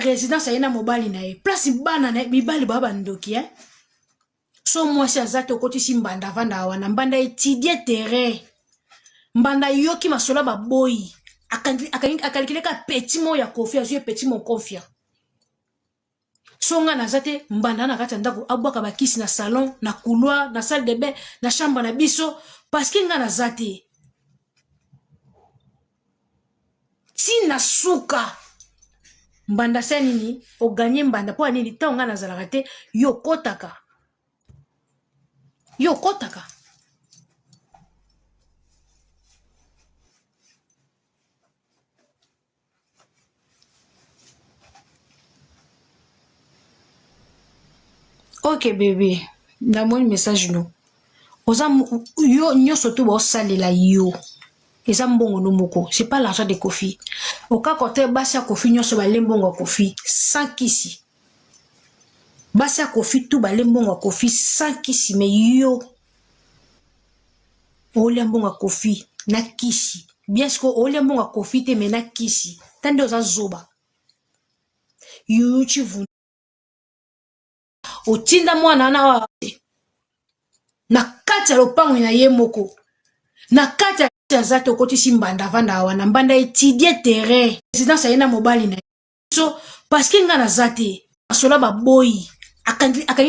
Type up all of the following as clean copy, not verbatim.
résidence aye na mobali na ye place bana na ye mibali baa bandoki eh? So mwasi aza te okotisi mbanda avanda wana mbanda etidie terrain mbanda ayoki masolo ya baboyi akalikile ka petit moko ya kofi azwi ye petit mon confia so nga naza te mbanda na kati ya ndako abwaka bakisi na salon na couloir na salle de bain na chambre na biso parce que nga naza te ti na suka mbanda se nini oganye mbanda mpo ya nini ntango ngai nazalaka te yo okotaka yo okotaka Ok bebe namoni message no oza yo nyonso to baosalela yo eza mbongo no moko c'est pas l'argent de Koffi okaka te basi ya Koffi nyonso bale mbongo ya Koffi sans kisi basi ya Koffi tout bale mbongo ya Koffi sans kisi mais yo olia mbongo ya Koffi na kisi bien siko olia mbongo ya Koffi te mais na kisi ta nde oza zoba yuyu chivu otinda mwana wana awa na kati ya lopango na ye moko na kati ya aza te okotisi mbanda avanda wana mbanda etidie terrain residence aye na mobali na biso parce que nga naza te masola baboyi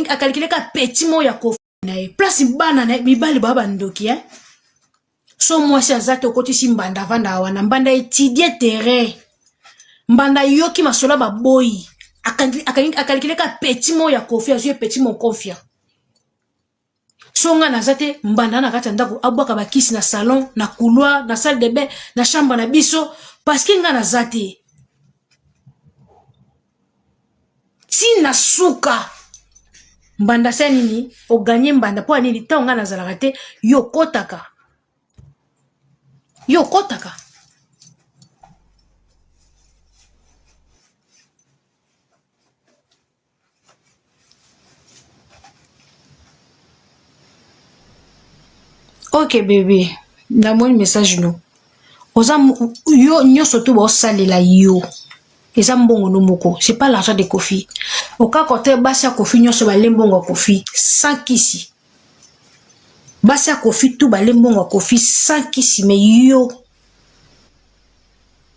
akalikile ka petit moko ya kofi na ye place bana na ye mibali baa bandoki eh? So mwasi aza te okotisi mbanda avanda wana mbanda etidie terrain mbanda ayoki masolo ya baboyi akalikile ka petit moko ya kofi azwi ye petit mon confia so nga naza te mbanda na kati ya ndako abwaka bakisi na salon na couloir na salle de bain na chambre na biso parce que nga naza te ti na suka mbanda se nini oganye mbanda mpo ya nini ntango ngai nazalaka te yo okotaka yo okotaka Ok bebe namoni message no oza yo nyonso to baosalela yo eza mbongo no moko c'est pas l'argent de Koffi okaka te basi ya Koffi nyonso bale mbongo ya Koffi sans kisi basi ya Koffi tout bale mbongo ya Koffi sans kisi mais yo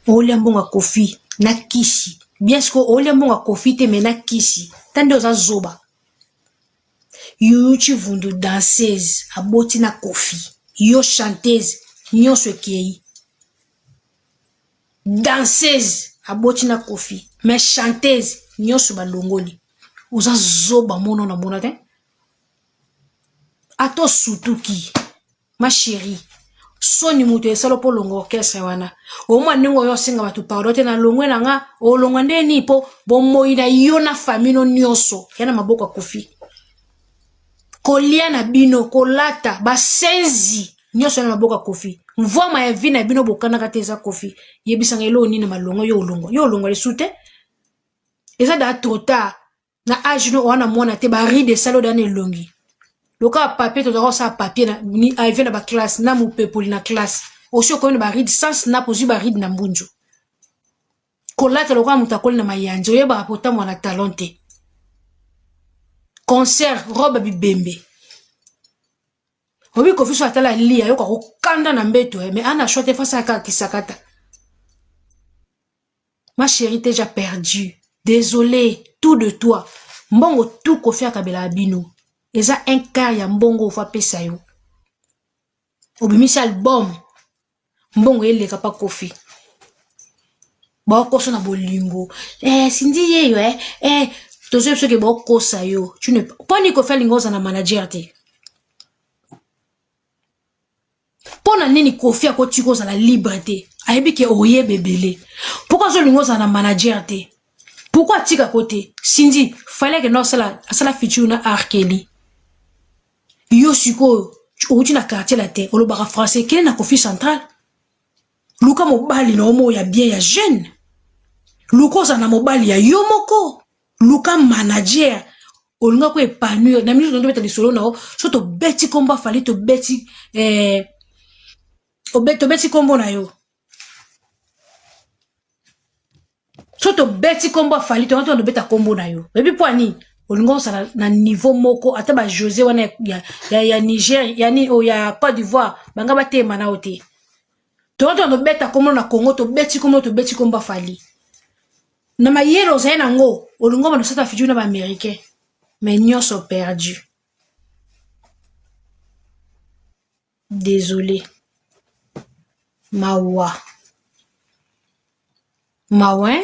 olia mbongo ya Koffi na kisi bien siko olia mbongo ya Koffi te mais na kisi ta nde oza zoba Youyou Tshivundu danseuse aboti na Koffi yo chanteuse nyonso ekei danseuse aboti na Koffi mais chanteuse nyonso balongoli oza zoba mono na mona te ata osutuki ma chérie soni moto esalo mpo olonga orchestre wana omwa ndenge oyo osenga bato pardon te nalongwe na nga olongwa nde nini mpo bomoi na yo na famille no nyonso ya na maboko ya kofi kolia na bino kolata basenzi nyonso na maboko ya kofi mvwama ya vi na bino bokanaka te eza kofi yebisanga eloko nini malonga yo olongwa yo olongwa lisu te eza daa trop tard na age no owana mwana te ba ride esali oda na elongi lokola papier tozalaka kosala papier na ni arrive na baklasse na mopepoli na classe osi okomi na baride sans snap ozwi baride na mbunzu kolata lokola moto akoli na mayanzi oyebaka kotambola na talon te concert robe bibembe obi kofi so atala li ayoka kokanda na mbeto eh, mais ana choix te fasi akaka kisakata Ma chérie t'es déjà perdu. Désolé, tout de toi. Mbongo tout Koffi akabela bino. Eza un quart ya mbongo ofa pesa yo. Obimisi album. Mbongo eleka pa Koffi. Baokosa na bolingo. Eh, Cindy yeyo eh. Eh, tozo biso ke baokosa yo. Tu ne poni Koffi alinga oza na manager te. Mpo na nini Koffi akotika kozala libre te? Ayebi ke oyeba ebele. Pourquoi azolinga ozala na manager te? Pourquoi atika ko te? Cindy, fallait akende asala asala feature na R. Kelly. Yo sikoyo outi na quartier latin, olobaka français, kende na Koffi Central. Luka mobali na yo moko ya bien ya jeune. Luka ozala na mobali ya yo moko. Luka manager olinga ko épanouir na minute tobeta lisolo na yo so tobeti kombo afali tobeti eh, tobeti kombo na yo. So tobeti kombo ya Fally, tonga tobeta kombo na yo. Oyebi mpo nini? Olingi osala na niveau moko ata ba José wana ya Niger, ya nini oyo ya Côte d'Ivoire, banga batema na yo te. Tonga tobeta kombo na Congo, tobeti kombo, tobeti kombo ya Fally. Na mayele ozali nango, olingi obanda osala futur na ba américain. Mais nyonso perdu. Désolé. Mawa. Mawa, hein?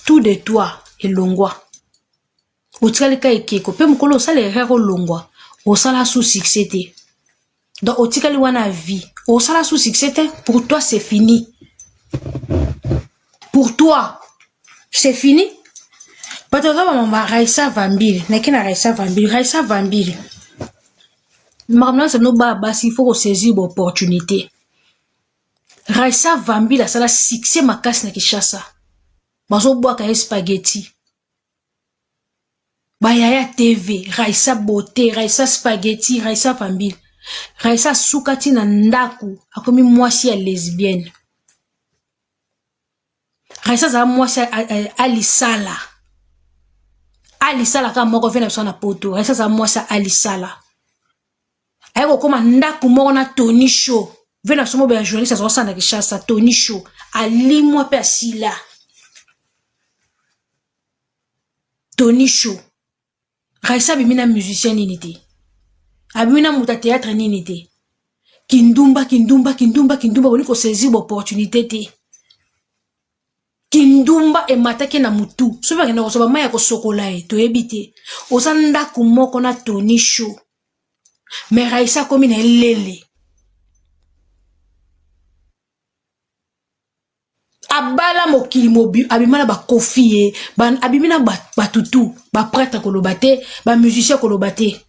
Tout de toi elongwa. Otikali ka ekeko pe mokolo osala erreur olongwa, osala sous succès te. Donc otikali wana vie, osala sous succès te, pour toi c'est fini. Pour toi, c'est fini. Bato baza bamama Raissa Vambili, nake na Raissa Vambili, Raissa Vambili. Makambo nyonso no ba basi, il faut kosaisir ba opportunité. Raissa Vambili asala succès makasi na Kinshasa. Bazobwaka ye spaghetti. Bayaya TV, Raissa beauté, Raissa spaghetti, Raissa Vambili. Raissa asuka ti na ndako, akomi mwasi ya lesbienne. Raissa azala mwasi alisala. Alisala kaka moko ve na biso na poto. Raissa azala mwasi alisala. Aye kokóma ndako moko na Tony Show. Ve na biso moko ya journaliste azala na Kinshasa, Tony Show. Alimwa pe asila. Tony Show. Raissa abimi na musicien nini te. Abimi na moto ya théâtre nini te. Kindumba, kindumba, kindumba, kindumba, boni kosaisir ba opportunité te. Kindumba emataki na mutu. Soki bakenda kozwa ba mai ya kosokola ye, toyebi te. Oza ndako moko na Tony Show. Mais Raissa akomi na elele. Abala mokili mobi, abima na bakofi ye, abimi na batutu, ba prêtre koloba te, ba musicien koloba te.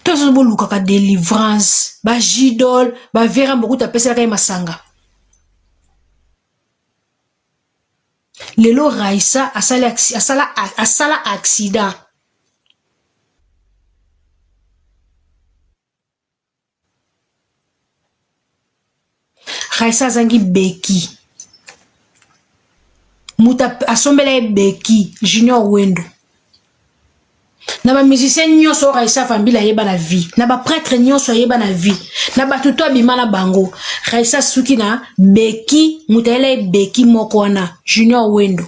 Tozo bolukaka délivrance, ba jidol, ba vera mbokuta apeselaka ye masanga. Lelo Raissa asala accident. Raissa azangi beki. Mutu asombela ye beki, Junior Wendo. Na ba musicien nyonso Raissa Vambili ayeba na vie, na ba prêtre nyonso ayeba na vie, na bato to abima na bango. Raissa suki na beki, mutu ayela ye beki moko wana, Junior Wendo.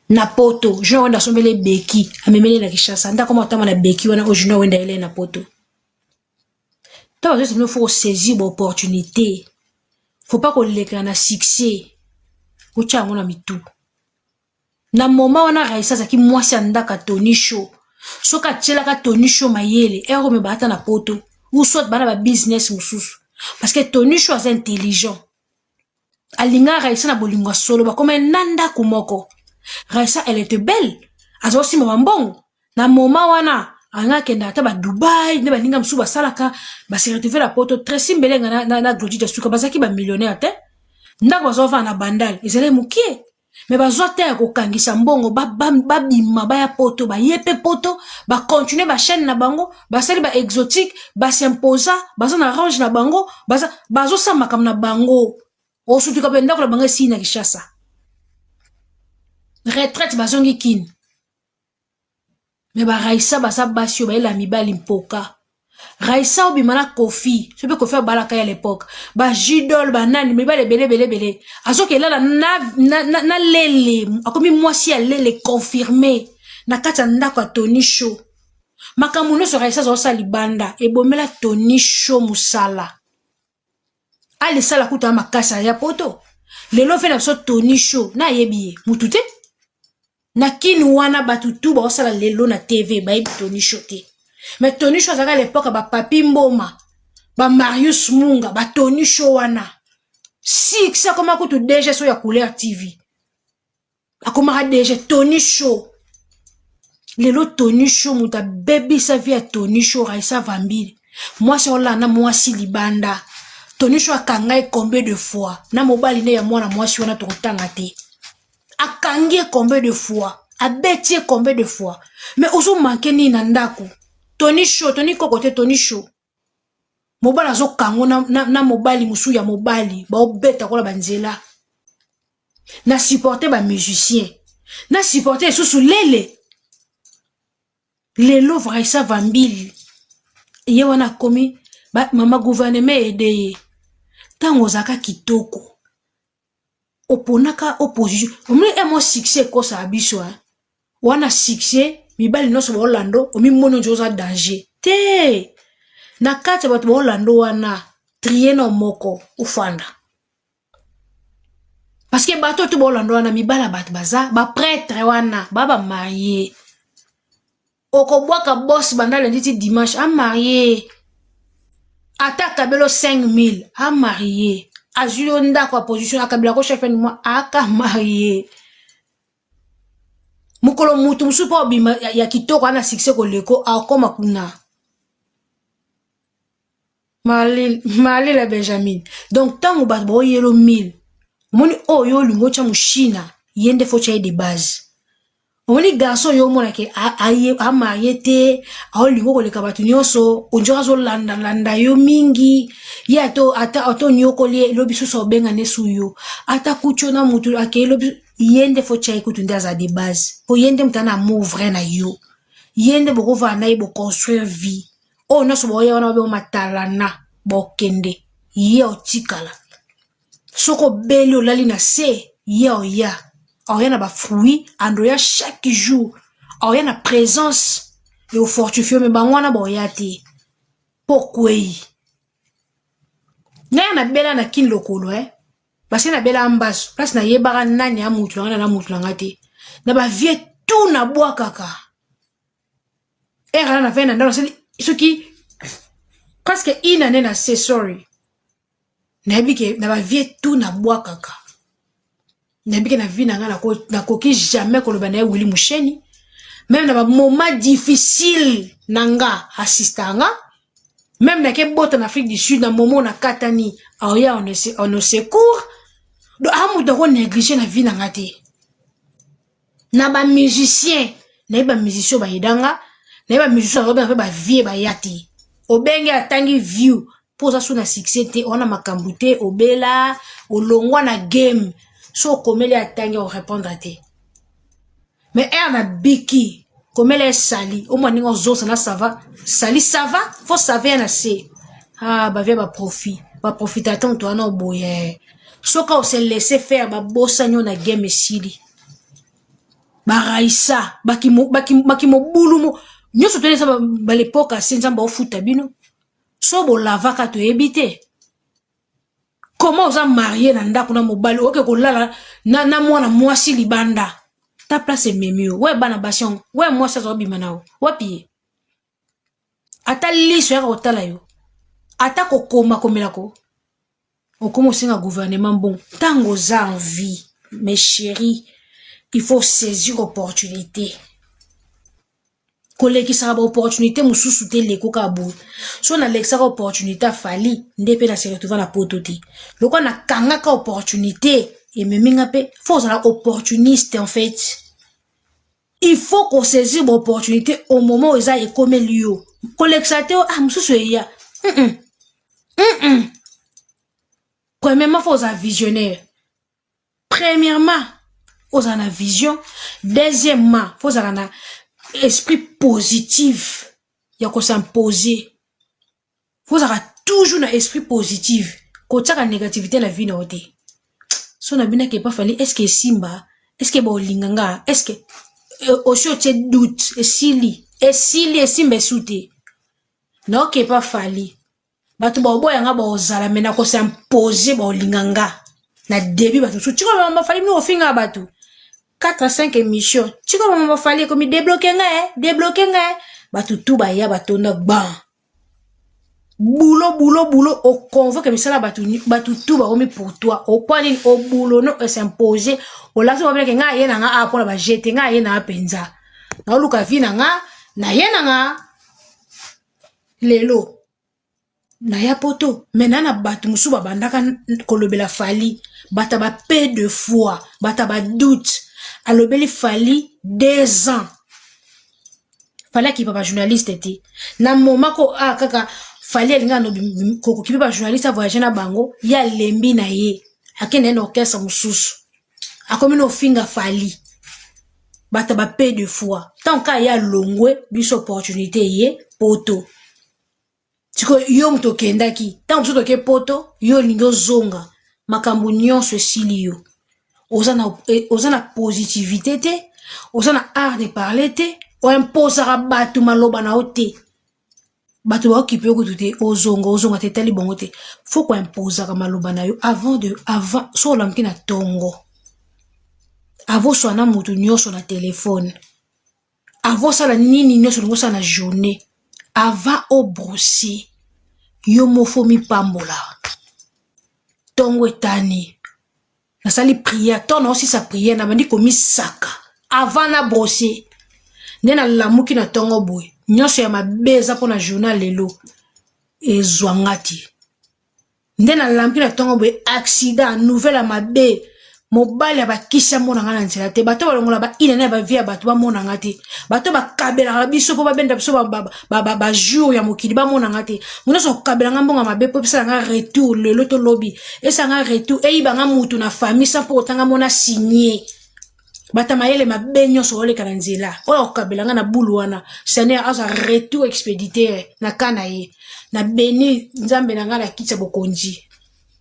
Na poto, Junior Wendo asombela ye beki, amemeli na Kinshasa. Ndako moko atamba na beki wana o Junior Wendo ayela ye na poto. Tant que il faut saisir l'opportunité. Faut pas koleka na succès. Otia yango na mitu. Na moment wana Raissa azalaki mwasi ya ndaka Tony Show. Soki atielaka Tony Show mayele, ero me baata na poto. Ou soit bana ba business mosusu. Parce que Tony Show aza intelligent. Alinga Raissa na bolingo ya solo, bakoma na ndako moko. Raissa, elle était belle. Aza osimba bambongo. Na moment wana, anga akenda ata ba Dubai, nde baninga mosusu basalaka, ba se retrouver na poto. Tracy Mbelenga na Glody Jasuka, bazalaki ba millionnaire te. Ndako bazovanda na Bandal, ezalaki mokie. Mais bazwa te ya kokangisa mbongo, babima baya poto, baye pe poto, ba continuer ba chaîne na bango, basali ba exotique, ba s'imposa, baza na range na bango, bazosala makambo na bango. Osutuka pe ndako na bango esili na Kinshasa. Retraite bazongi Kin. Mais ba Raissa baza basi oyo bayela mibali mpoka. Raissa obima na Kofi, soki Kofi abalaka ya l'époque, ba Jidol ba nani mibali ebele ebele ebele. Azokelala na lele, akomi mwasi ya lele confirmé na kati ya ndako ya Tony Show. Makambo nyonso Raissa azosala libanda, ebomela Tony Show mosala. Alisala kuta makasi ya poto. Lelo fe na biso Tony Show, na yebi ye mutu te. Na kini wana batu tu baosala lelo na TV bayebi Tony Show te. Mais Tony Show azalaka à l'époque ba Papi Mboma, ba Marius Munga, ba Tony Show wana. Six akoma kutu DG so ya Couleur TV. Akomaka DG Tony Show. Lelo Tony Show mutu abebisa vie ya Tony Show Raissa Vambili. Mwasi olanda mwasi libanda. Tony Show akanga ye combien de fois? Na mobali ne ya mwana mwasi wana tokotanga te. Akangi ye combien de fois? Abeti ye combien de fois? Mais ozo manquer nini na ndako? Tony Show, Tony Koko te, Tony Show. Mobali azokango na mobali mosusu ya mobali baobeta kola banzela. Na supporte ba musicien, na supporte lisusu lele. Lelo Raissa Vambili ye wana akomi mama gouvernement ede ye. Ntango ozalaka kitoko oponaka opposition, omoni e mo succès ekosaka biso hein? Wana succès, mibali nyonso baolando, omimoni onzi oza danger te. Na kati ya bato baolando wana, trie na moko ofanda, parce que bato oyo to baolanda wana, mibali ya bato baza baprêtre wana, ba bamarie. Okobwaka boss banda lundi ti dimanche, amarie. Ata akabelo 5000, amarie. Azwi yo ndako ya position, akabelako chaque fin du mois, aka marie. Mokolo mutu mosusu mpo obima ya kitoko ana succès koleko, akoma kuna. Malila Benjamin. Donc ntango bato baoyelo 1000, omoni oyo olingi otya moshina, ye nde fo tya ye de base. Omoni garçon oyo omonake amarie te, aolingi koleka bato nyonso, onjoko azolandalanda yo mingi. Ye ata ata onyokoli ye, elobi susu obenga nesu yo, ata kuti yo na mutu akei elobi. Ye nde fo tya ye kutu nde aza de base, po ye nde moto ana amour vrai na yo. Ye nde bokovanda na ye, boconstruire vie. Oyo nyonso baoya wana babe matalana, bokende, ye otikala. Soki obeli, olali na se, ye oya, aoya na bafruit, andoya chaque jour, aoya na présence eofortifie. Me bango wana baoya te mpo okwei. Ngai nabela na kini lokolo basi nabela mbaso place, nayebaka nani ya mutu na ngai na mutu na ngai te. Na bavie tu nabwakaka ere wana, navai na ndako, nasali soki presque une année na se. Sorry, nayebi ke na bavie tu nabwakaka, nayebi ke na vie na ngai nakoki jamais koloba na ye Wili Musheni. Même na bamoment difficile na nga, assista nga. Même nake bota na Afrique du Sud, na moment nakatani, aoya en secours. Donc amutu ako néglige na vie na nga te. Na bamusicien, nayebi bamusicien oyo bayedanga, nayebi bamusicien azobenga mpe bavie baya te. Obenge, atangi view mpo oza so na succès te, owana makambo te, obela, olongwa na game. So okomeli, atangi, orépondre te. Mais ere na biki komela esali, omwa ndenge ozosa na sava sali sava fo save ya na se. Ah, bavia baprofit, baprofita ata moto wana oboye. Soki ose laisse faire, babosani yo na game, esili. Baraisa bakimobulu nyonso toyesa balepoka se Nzambe aofuta bino. So bolavaka, toyebi te koma oza marie na ndako na mobali, oke kolala na mwana mwasi libanda. Ta place ememi yo we bana basi yango, we mwasi aza obima na yo wapi? Ye ata liso yaka kotala yo, ata kokoma komela ko okoma osenga gouvernement. Bon, ntango oza en vie, mes chéris, il faut saisir opportunité. Kolekisaka baopportunité mosusu te. Leko kaka boye, so nalekisaka opportunité afali nde mpe na se retrouva na poto te. Lokola nakangaka opportunité, ememi nga mpe. Faut ozala opportuniste. En fait, il faut kosaisir baopportunité au moment oyo eza ekomeli yo. Kolekisa te, ah, mosusu eya. Premièrement, faut ozala visionnaire. Premièrement, ozala na vision. Deuxièmement, faut ozala na esprit positif ya kos'imposer. Faut ozalaka toujours na esprit positif, kotiaka négativité na vie na yo te. So na bino ake pafali, est ce que esimba? Est ce que baolinga nga? Est ce que osi otie doute, esili, esili, esimba esu te. Naoke pa Fali, bato baoboyanga, baozala me nakos'impose, baolinga nga. Na début bato mosusu, tika mama Fali, bino kofinga bato 4 à 5 émission, tika mama Fali, ekomi débloquer nga, e débloquer nga. Bato tu baya, batonda gban bulo bulo bulo, oconvoke misala, bato bato tu bakomi pour toi. Okwa nini obulo no esimpose, olakisi babeleke nga aye na nga awa mpona bajete nga, aye na nga mpenza, naoluka vie na nga, naye na nga lelo naya poto. Me na bato mosusu babandaka kolobela Fali, bato ba peu de foi, bato ba doute. Alobeli Fali 2 ans, Fali akipa bajournaliste te. Na moma ko ah, kaka Fally alinga no kokoki mpe bajournaliste avoyage na bango, ye alembi na ye, akende ye na orchestre mosusu, akomi na ofinga Fally. Bato ba peu de foi, ntango kaka ye alongwe, biso opportunité ye poto. Sikoyo yo moto okendaki, ntango mosusu toke poto, yo olingi ozonga, makambo nyonso esili yo. Oza na, eh, oza na positivité te, oza na art de parler te, oimposaka bato maloba na yo te. Bato baokipe yo kutu te, ozonga ozonga te, etali bango te. Fo koimposaka maloba na yo avant de avant so olamuki na tongo, avant oswa na motu nyonso na telefone, avant osala nini nyonso olingi osala na journée, avant obrosse yo mofo mipambola. Ntongo etani, nasali prière, ntango naosisa prière nabandi komisaka avant na brosse. Nde nalamuki na ntongo boye, nyonso ya mabe eza mpona journal lelo ezwanga te. Nde nalamuki na ntongo boye, accident, nouvelle ya mabe, mobali ya bakisi amonanga na nzela te. Bato balongola baina na bavie ya bato bamonanga te. Bato bakabelaka biso mpo babenda biso bajour ya mokili bamonanga te. Moto nyonso akokabelanga mbongo mabe mpo epesalanga retour lelo to lobi, esalanga retour, eyibanga mutu na famille sans mpo kotanga mona signe. Bato mayele mabe nyonso oleka na nzela oyo akokabelanga na bulu wana, Seigneur azwa retour expéditeur na ka na ye. Na béni Nzambe na ngai na kiti ya bokonzi.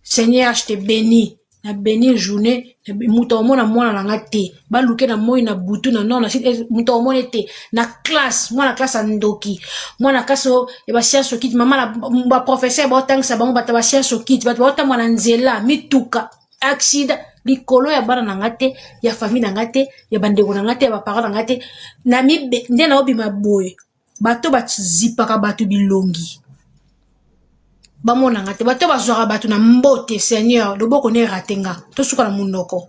Seigneur, je te bénis na bénir journée. Moto akomona mwana na nga te, baluke na moi na butu na nord na sud, moto akomona te na classe. Mwana classe ya ndoki, mwana classe ya bascience okiti, mama na baprofesseur baotangisa bango, bato ya bascience okiti, bato baotambola na nzela, mituka, accident likolo ya bana na nga te, ya famille na nga te, ya bandeko na nga te, ya baparent na nga te. Na mibe nde naobima boye, bato bazipaka bato bilongi bamonanga te, bato bazwaka bato na mbote. Seigneur, loboko ne erate nga, tosuka na monoko.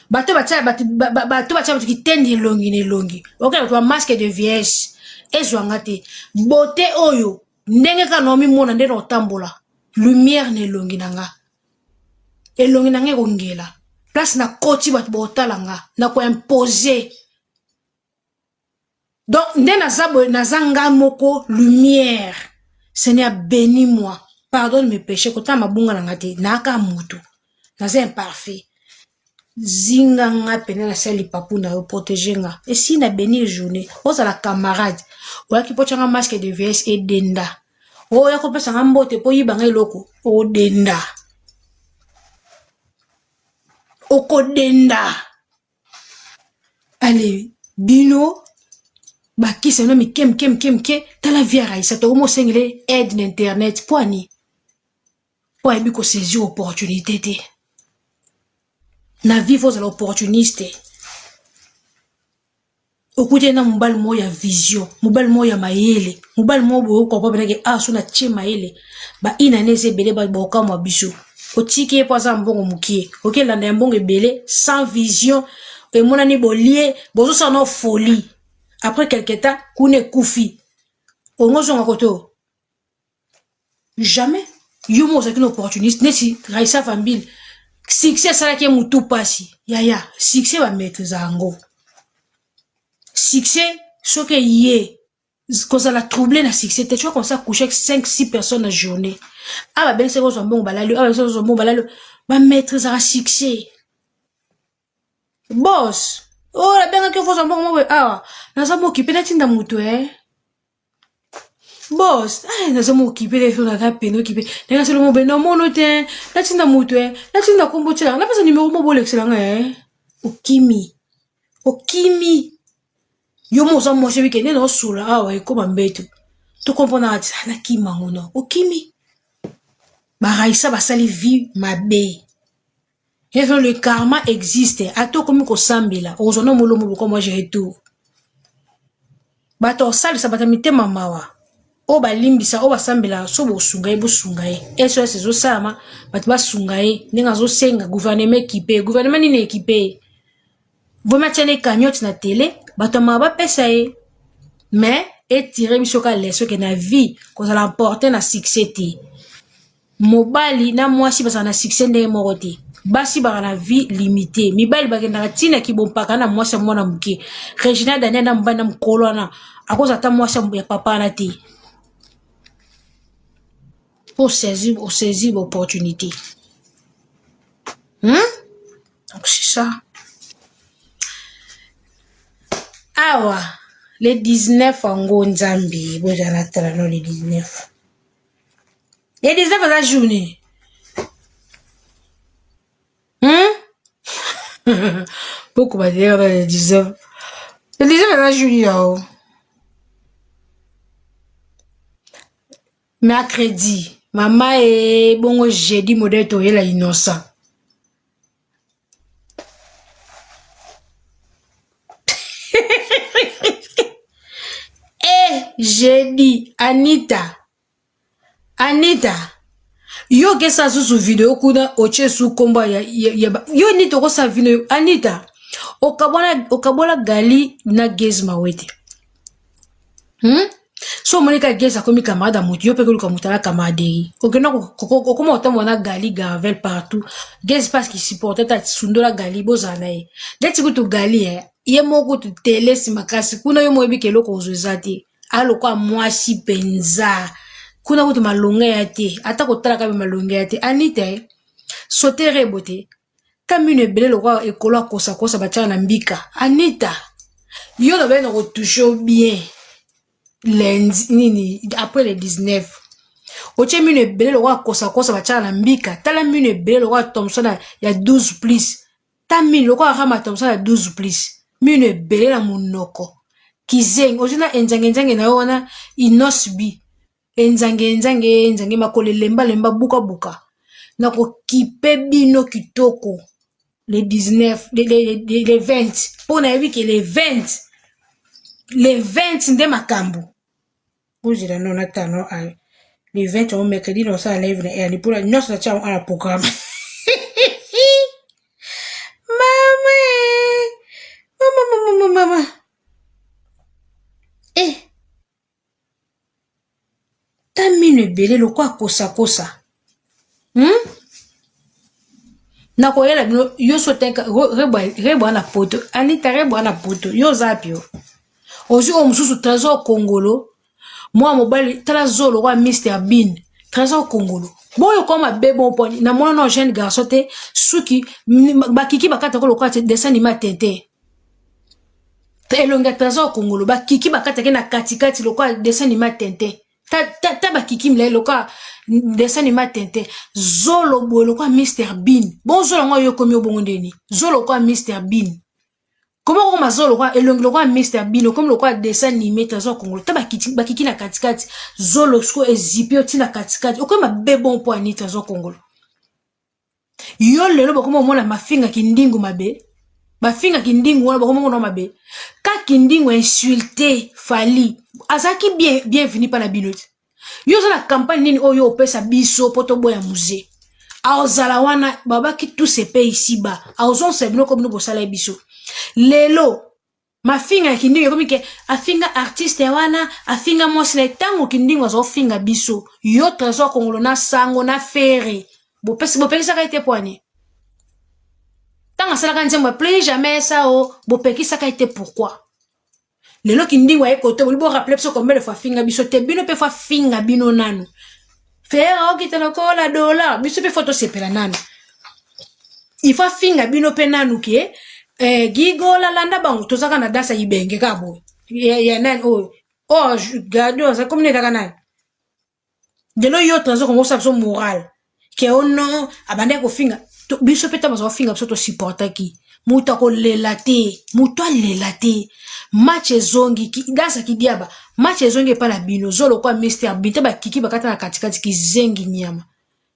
Bato batia bato, bato batia bato kitendi elongi na elongi, okela bato bamasque de vieillesse ezwanga te. Bote oyo ndenge kaka naomimona, nde na otambola lumière na elongi na nga, elongi na nga ekongela place na koti, bato baotala nga na koimpose. Donc nde naza boye, naza nga moko lumière. Seigneur, bénis moi, pardonne mes péchés, kotala mabunga na nga te, naaka motu, naza imparfait. Zinga nga pene na sali lipapu na yo, protege nga. Esi na bénir journée. Ozala camarade oyaki mpo tyanga masque de vieillesse, edenda. Oya kopesa nga mbote mpo yiba nga eloko, odenda, okodenda. Ale bino bakisa bino mike mike mike mike. Tala vie ya Raisa, tokomi osengele aide na internet mpo ani mpo ayebi kosaisir opportunité te na vie. Fo ozala opportuniste. Okutani na mobali moko ya vision, mobali moko ya mayele, mobali moko boye okopa penake a so na tie mayele bainane eza ebele, bato bakokamwa biso. Otiki ye mpo aza na mbongo mokie, okelanda ya mbongo ebele sans vision, emonani bolie, bozosala na folie. Après quelque temps kuna ekufi, ongo ozonga koto jamais. Yo moko ozalaki na opportuniste neti Raisa Vambile, succès esalaki ye motu mpasi. Yaya, succès bamaîtrise yango. Succès soki eye, kozala trouble na succès te. Tu vas commencer à coucher avec 5 6 personnes na journée. A babengisaki kozwa mbongo, balali. A babengisaki kozwa mbongo, balali. Bamaîtrisaka succès. Boss oyo nabengaki, okozwa mbongo mo boye awa, naza mokipe, natinda motu e boss. Ay, naza mokipe te, so naza pene okipe ndenge asolo mobe namono te, natinda motu e, natinda kombo tielanga, napesa nimero mo bolekisela nga e. Okimi, okimi. Yo mo oza mwasi, oyebike nde naosola awa ekoma mbeto, tokomprendre ati nakima ngo no. Okimi. Baraisa basali vie mabe. Ezo le karma existe. Ata okomi kosambela, okozwa no molomo boko moi je retour. Bato osalisa bato ya mitema mawa oyo balimbisa, oyo basambela, so bosunga ye, bosunga ye. SOS ezosalama, bato basunga ye ndenge azosenga gouvernement ekipe. Gouvernement nini ekipe ye? Vomi atia ne cagnotte na tele, bato ya mawa bapesa ye. Mais etire biso ka leso ke na vie kozala emporte na succès te. Mobali na mwasi bazala na succès ndenge moko te. Basi baka na vie limité, mibali bakendaka ntina kibompaka na mwasi ya mwana moke. Regina Daniel na mobali na mokolo wana akozala ata mwasi ya papa wana te. Mpo osaisir osaisir baopportunité. Donc c'est ça. Awa le 19 yango nzambe bozala natala no le 19. Le 19 aza jour nini? Boko badeyaka le 19. Le 19 aza jour nini yango? Mercredi. Mama e bongo jeudi modèle toyela innocent. Eh, jeudi Anita. Anita. Yo okesa susu video kuna otie su kombo ya, ya, ya, yo Anita okosa video Anita okabola okabola Gali na Gez Mawete. So omoni ka Gez akomi camarade ya motu yo mpe koluka motu ala camaraderie okenda okoma kotambola na Gali Garvel partout Gez parce qu'il supporte ata sundola Gali bozala na ye ndeti kutu Gali eh, ye moko kutu telesi makasi kuna yo moyebi ke eloko ozwa eza te alokwa mwasi mpenza kuna kutu malonga ya te ata kotalaka mpe malonga ya te Anita eh, sote rebo te ta mino ebele lokola ekolo akosakosa batiaka na mbika Anita yo na na kotouche yo bien lundi nini après le 19 otie mino ebele lokola kosakosa batiaka na mbika tala mino ebele lokola thomson ya 12 plus ta mino lokola rama thomson ya 12 plus mino ebele na monoko kizengi ozwi na enzangenzange na yo wana inos bi enzange enzange enzange makolo elemba lemba buka buka nakokipe bino kitoko le 19 le 20 mpo nayebi ke le 20 le 20 nde makambo bozela no natano le 20 yango mercredi nasala live na air mpona nyonso natia yango na programme mama mama mama mama eh ta mino ebele lokola kosakosa. Nakoyela bino yo so te rebo na poto Anita rebo na poto yo oza pio ozwi oyo mosusu Trésor Kongolo mwa mobali tala zolo lokola Mr Bean Trésor Kongolo boyo kwa mabe bon mpo na mwana na jeune garçon te suki bakiki bakatako lokola dessin anime ya Tintin elongi ya Trésor Kongolo bakiki bakataki na katikati lokola dessin anime ya Tintin ta, ta, ta bakiki milai lokola dessin anime ya Tintin zolo boye lokola Mr Bean bon zolo yango yo ekomi obongo ndeni zolo lokola Mr Bean koma kokoma zolo lokola elongi lokola Mr Bean okomi lokola dessin anime Trésor Kongolo ta bakiki, bakiki na katikati zolo siko ezipi yo ti na katikati okomi mabe bon mpo ani Trésor Kongolo yo lelo bakoma komona mafinga kindingu mabe bafinga kindingu wana bakoma komona mabe ka kindingu insulte Fally azalaki bien bienvenu mpa na bino te yo oza na campagne nini oyo opesa biso mpo toboya musée aozala wana babaki tout se paye ici bas aozongisa biloko bino bosala ye biso lelo mafinga ya kindingu ekomi ke afinga artiste wana afinga mwasi na ye ntango kindingu azofinga biso yo Trésor Kongolo na sango na fere bopekisaka ye te po ani ntango asalaka nzembo ya plus jamais ça o bopekisaka ye te pourquoi lelo kindingu aye kote boli borappeler biso combien de fois afinga biso te bino mpe fo afinga bino nanu fere okita lokola dollar biso mpe fo tosepela nanu il faut afinga bino mpe nanu ke eh, gigola landa bango tozaka na danse ya ibenge kaka boye ya, ya nani oyo oyo gado aza komi nekaka nani lelo yo Trésor Kongo osala biso moral ke o non abandaki kofinga biso mpe ntango baza kofinga biso tosupportaki moto akolela te moto alela te match ezongi danse kidiaba match ezongi epai na bino zolokwa mister binte bakiki bakata na katikati kizengi nyama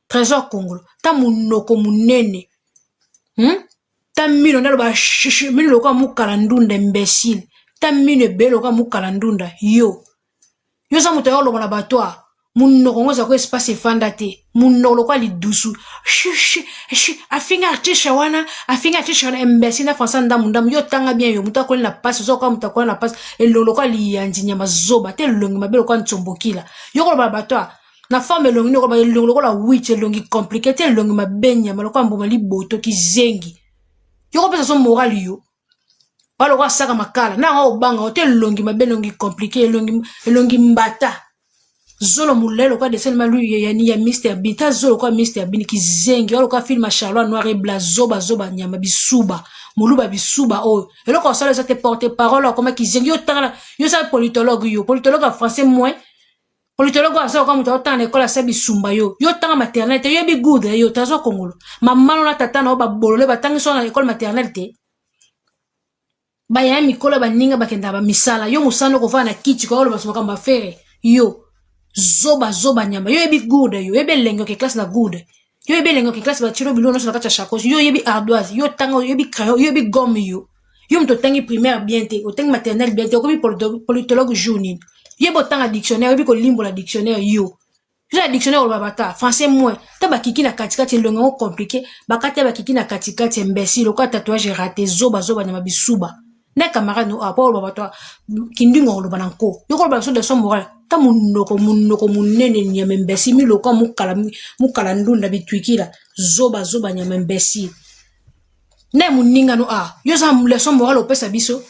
Trésor Kongolo ta monoko monene Ta mino nde aloba mino lokola mukala ndunda imbécile ta mino ebele lokola mukala ndunda yo yo oza moto ya oloba na bato a monoko yango eza ko espace efanda te monoko lokola lidusu afinga artiste wana afinga artiste wana imbécile na français ndamu ndamu yo tanga bien yo moto akoli na pasi oza koka moto akoli na pasi elongi lokola liyanzi nyama zoba te elongi mabe lokola ntsombokila yo koloba na bato a na forme elongi nde lokola elongi lokola witch elongi compliqué te elongi mabe nyama lokola mbuma liboto kizengi yo kopesa so moral yo balokola saka makala na yango obanga ote elongi mabe elongi compliqué elongi, elongi mbata Zolo mulayi lokola dessin anime ya ya ya Mister Bean ta zolo lokola Mister Bean kizengi oyo lokola film ya Charlot noir et blanc zoba zoba nyama bisuba muluba bisuba oyo eloko osala eza te porte parole akoma kizengi yo tanga yo sala politologue yo politologue ya français moins politologue oyo asala lokola moto aotanga na ekole asa bisumba yo yo tanga maternelle te yoyebi goudre yo tazwa kongolo mamano na tata na yo babolole batangisi yo na ekole maternelle te Ba yaya mikolo ya baninga bakendaka ba misala yo mosala nde kovanda na kiti koya koloba makambo ya fere yo zoba zoba nyama yo oyebi gourde yo oyebi elengi oke classe na gourde yo oyebi elengi oke classe batielo biloko nyonso na kati ya chakosi yo oyebi ardoise yo otanga oyebi crayon yo oyebi gomme yo yo moto otangi primaire bien te otangi maternelle bien te okomi politologue jour nini ye botanga dictionnaire oyebi kolimbola dictionnaire yo Eza na dictionnaire oloba bata français moins ta bakiki na katikati elongi yango compliqué bakati ya bakiki na katikati imbécile lokola tatouage raté zoba zoba nyama bisuba na camarade no apo oloba bato kindingo oloba na nko yo koloba biso leçon morale ta monoko monoko monene nyama imbécile miloka mukala mukala ndunda bitwikila zoba zoba nyama imbécile na moninga no a yo oza leçon morale opesa biso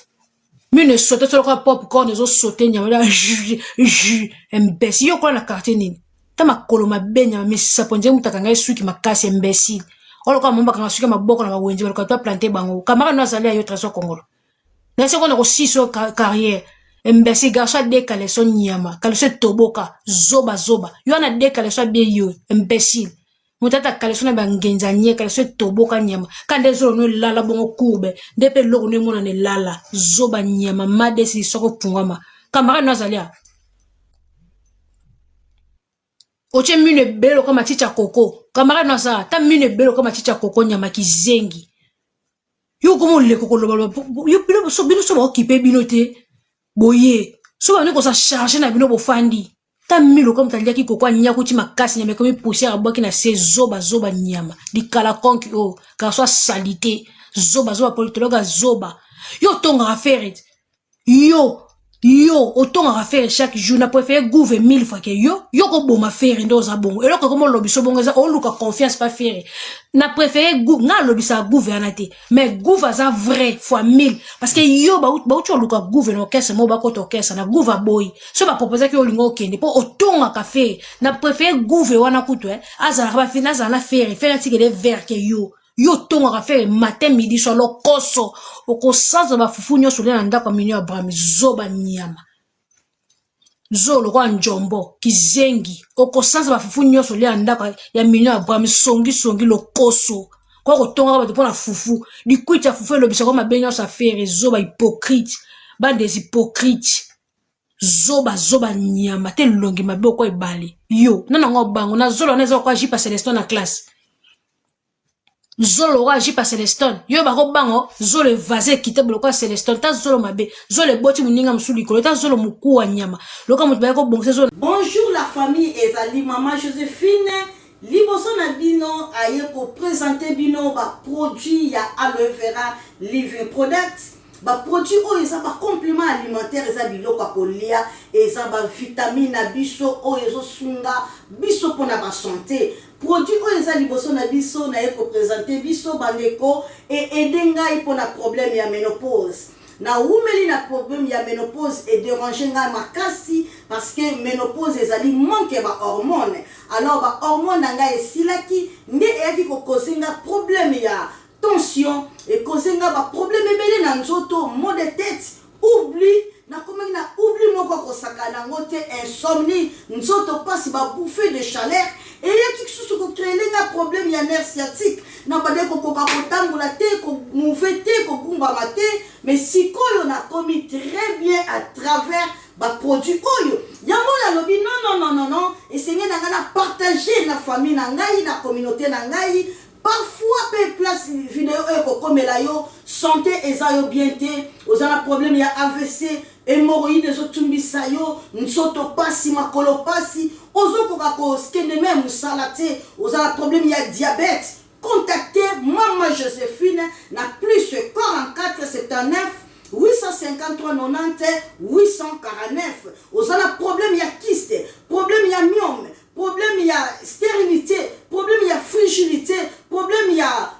mino esote solo kaka popcorn ezosote nyama ya jus jus imbécile yo okola na quartier nini ta makolo mabe nyama misapo nzee moto akanga ye suki makasi imbécile oyo lokola mama bakanga suki ya maboko na bawenze baluka to aplante bango camarade no azali ya yo trésor kongolo na seko na kosisa yo carrière imbécile garçon adekale so nyama kaleso etoboka zoba zoba yo wana adekale so abie yo imbécile moto ata kaleso na bangenza nye kaleso etoboka nyama ka nde zolo no elala bongo courbe nde mpe eloko no emonana elala zoba nyama madesi soko pungwama camarade no azali a otie mino ebele lokola matiti ya koko camarade no aza ata mino ebele lokola matiti ya koko nyama kizengi yo okoma oleko kolobaloba bino so baokipe bino te boye so bandi kosa charge na bino bofandi ta milo comme taliaki koko anyakuti makasi nyama ekomi poussière abwaki na se zoba zoba nyama likala konki oyo oh, garçon salite zoba zoba politologue zoba yo otongaka fere yo yo otongaka fere chaque jour na préféré gouve mille fois ke yo yo koboma fere nde oza bongo eloko ekoma olobiso bongo eza oluka confiance pa fere na préféré nga alobisaka gouve wana te mais gouve aza vrai fois mille parce que yo bauti oluka gouve na orchestre moko bakota orchestre na gouve aboyi so baproposaki yo olinga okende mpo otongaka fere na préféré gouve wana kutu eh, azalaka bafe nazala na fere fere atikele vert ke yo yo otongaka fere matin midi soir lokoso okosanza bafufu nyonso olia na ndako ya mino ya brami zoba nyama zolo lokola njombo kizengi okosanza bafufu nyonso olia na ndako ya mino ya brami songisongi lokoso kwa kotongaka bato mpo na fufu likwiti ya fufu elobisaka mabe nyonso ya fere zoba hypocrite bande des hypocrite zoba zoba nyama te elongi mabe okwa ebale yo nana yango bango na zolo wana eza okwa jipa celestin na classe zolo lokola jipa celestin yo bakobango zolo evase ekita lokola celestin ta zolo mabe zolo eboti moninga mosusu likolo ta zolo mokuwa nyama lokola moto baye kobongisa zolo. Bonjour la famille ezali maman Josephine liboso na bino aye ko presenter bino ba produits ya aloe vera living products Ba produits oyo eza ba complement alimentaire eza biloko ya kolia eza ba vitamine na biso oyo ezo sunga biso pona ba sante produit oyo eza liboso na biso naye ko presente biso ba ndeko e aide ngai pona problème ya menopause na wumeli na problème ya menopause e derange ngai makasi parce que menopause ezali manque ya ba hormone alors ba hormone na ngai esilaki nde eyaki ko cause nga problème ya Tension e causer nga ba problème ebele na nzoto, maux de tete, oubli, nakomaki na oubli moko ya kosakana na yango te, insomnie, nzoto pasi, ba bouffees de chaleur, eyaki lisusu ko creer nga problème ya nerf sciatique, nabandaki kokoka kotambola te, ko mouver te, kogumbama te, mais sikoyo nakomi très bien à travers ba produits oyo. Yango nalobi non non non non, esengeli na ngai na partager na famille na ngai, na communaute na ngai, Parfois pe place video oyo ekokomela yo sante eza yo bien te, oza na problème ya avc, hemorroïde ezo tumbisa yo, nzoto pasi, makolo pasi, ozo koka ko kende meme musala te, oza na problème ya diabète, contacter mama Josephine na plus 44 79 853 90 849. Oza na problème ya kyste, problème ya myome, Problème ya sterilite, problème ya frigilite, problème ya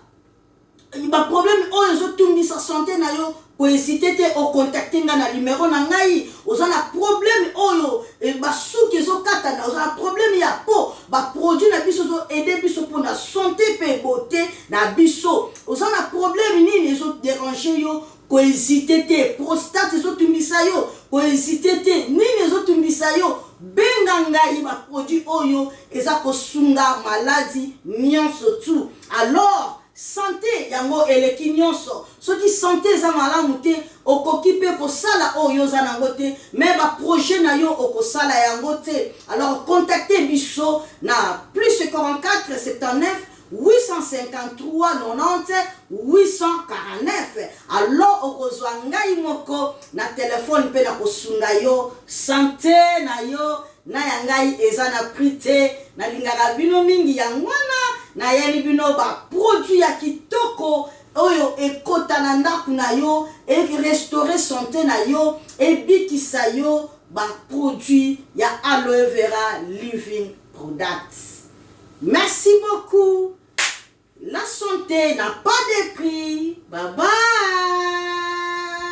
ba problème. problème oyo ezotungisa sante na yo, kohésiter te, ocontacter nga na numero na ngai. Oza na problème oyo basuki ezokatana, oza na problème ya peau, baproduit na biso ezoaider biso mpona santé mpe beauté na biso. Oza na problème nini ezodéranger yo, kohésiter te. Prostate ezotungisa yo, kohésiter te. Nini ezotungisa yo, benga ngai. Baproduit oyo eza kosunga maladi nyonso tu. Alors santé yango eleki nyonso. Soki santé eza malamu te, okoki mpe kosala oyo oza nango te, mais baprojet na yo okosala yango te. Alors contacte biso na plus 44 79 853 90 849. Alors okozwa ngai moko na telefone mpe na kosunga yo. Santé na yo na ya ngai eza na prix te. Nalingaka bino mingi, yango wana nayeli bino baproduit ya kitoko oyo ekota na ndako na yo, erestaurer santé na yo, ebikisa yo. Baproduit ya Aloe Vera Living Products. Merci beaucoup. La santé n'a pas de prix. Bye bye.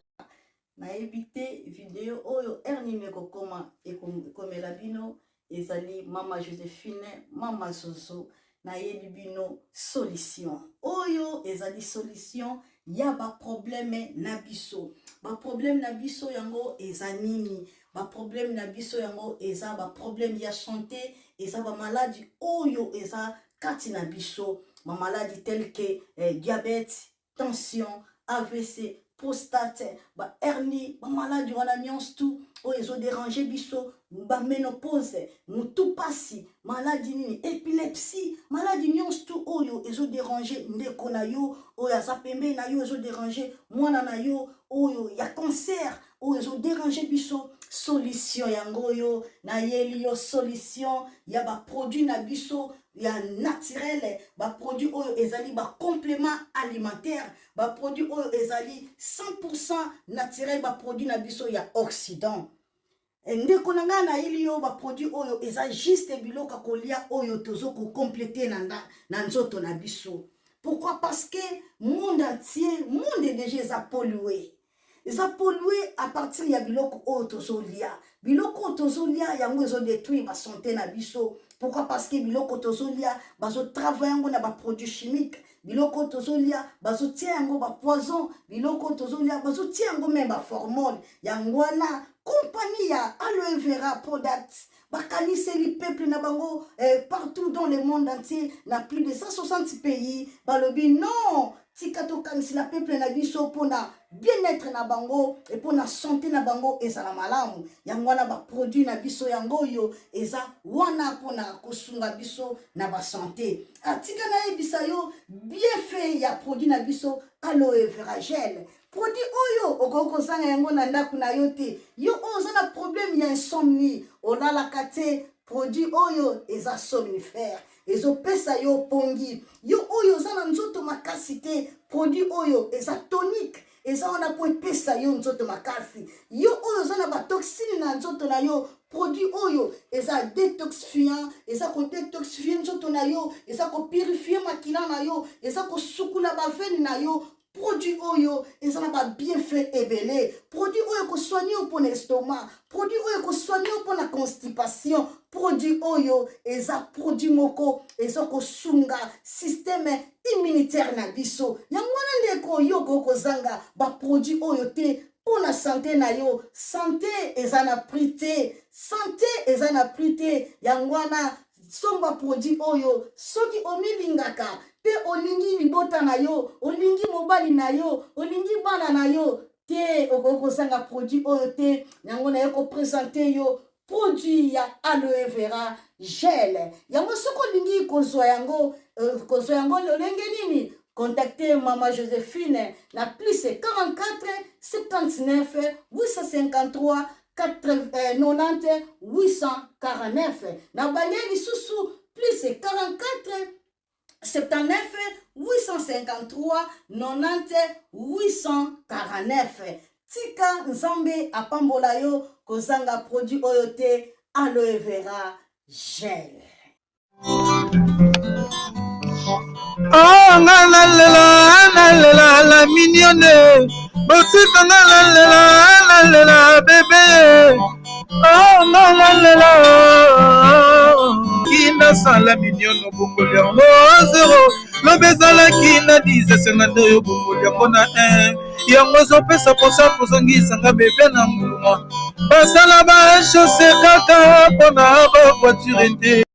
Nayebi te video oyo heure nini ekokoma, ekomela bino. Ezali Mama Josephine, Mama Zozo. Nayebi bino solution oyo ezali solution ya baproblème na biso. Baproblème na biso yango eza nini? Baproblème na biso yango eza baproblème ya santé, eza bamaladi oyo eza kati na biso, bamaladi tel que diabète, tension, AVC, prostate, bahernie, bamaladi wana nyonso tu oyo ezodéranger biso, baménopause, motu pasi, maladi nini, épilepsie, maladi nyonso tu oyo ezodéranger ndeko na yo oyo aza pembeni na yo, ezodéranger mwana na yo oyo ya cancer, oyo ezodéranger biso, solution yango oyo nayeli yo, solution ya baproduit na biso ya naturel, baproduit oyo ezali bacomplément alimentaire, baproduit oyo ezali 100 naturel, baproduit na biso ya Occident. Ndeko na ngai, nayeli yo baproduit oyo eza juste biloko ya kolia oyo tozo kocompléter na nzoto na biso. Pourquoi? Parce que monde entier, monde déjà eza pollué, eza pollué à partir ya biloko oyo tozolia. Biloko oyo tozolia yango ezodétruire basanté na biso. Pourquoi? Parce que biloko tozolia, bazotravailler yango na baproduit chimique. Biloko oyo tozolia, bazotia yango bapoison. Biloko oyo tozolia, bazotia yango même baformol. Yango wana compagnie ya Aloe Vera Product bakaniseli peuple na bango partout dans le monde entier, na plus de 160 pays. Balobi non, tika tokanisela peuple na biso mpona bien-être na bango e mpona santé na bango ezala malamu. Yango wana baproduit na biso yango oyo eza wana mpona kosunga biso na basanté. Atika nayebisa yo bienfait ya produit na biso Aloe Vera Gel. Produit oyo okoki kozanga yango na ndako na yo te. Yo oyo oza na problème ya insomnie, olalaka te, produit oyo eza somnifère, ezopesa yo pongi. Yo oyo oza na nzoto makasi te, produit oyo eza tonique, eza wana mpo epesa yo nzoto makasi. Yo oyo oza na batoxine na nzoto na yo, produit oyo eza détoxifiant, eza kodétoxifier nzoto na yo, eza kopurifier makila na yo, eza kosukula baveine na yo. Produit oyo eza na babienfait ebele. Produit oyo ekosoigner yo mpona estomac, produit oyo ekosoigner yo mpona constipation. Produit oyo eza produit moko eza kosunga système immunitaire na biso. Yango wana, ndeko, yo okoki kozanga baproduit oyo te mpo na santé na yo. Santé eza na prix te, santé eza na prix te. Yango wana somba produit oyo soki omilingaka mpe olingi libota na yo, olingi mobali na yo, olingi bana na yo te, okoki kozanga produit oyo te. Yango naye koprésenter yo produit ya Aloe Vera Gel. Yango soki olingi kozwa yango, kozwa yango lolenge nini? Contacte Mama Josephine na plus 44 79 853 90 849. Na balie lisusu, plus 44 79 853 90 849. Tika Nzambe apambola yo. Kozanga produit oyo te, Aloe Vera Gel. Oh, nga nalela. nalela la mignonne, botika nga nalela, nalela bebe, oh nga nalela kinasala mignonne, obongoli yango zero, lobi ezalaki na 10, esenga nde oyo obongoli yango na 1, yango ezopesa mposa kozongisanga bebe na nguluma. Basala ba chaussée kaka mpona ba voiture te.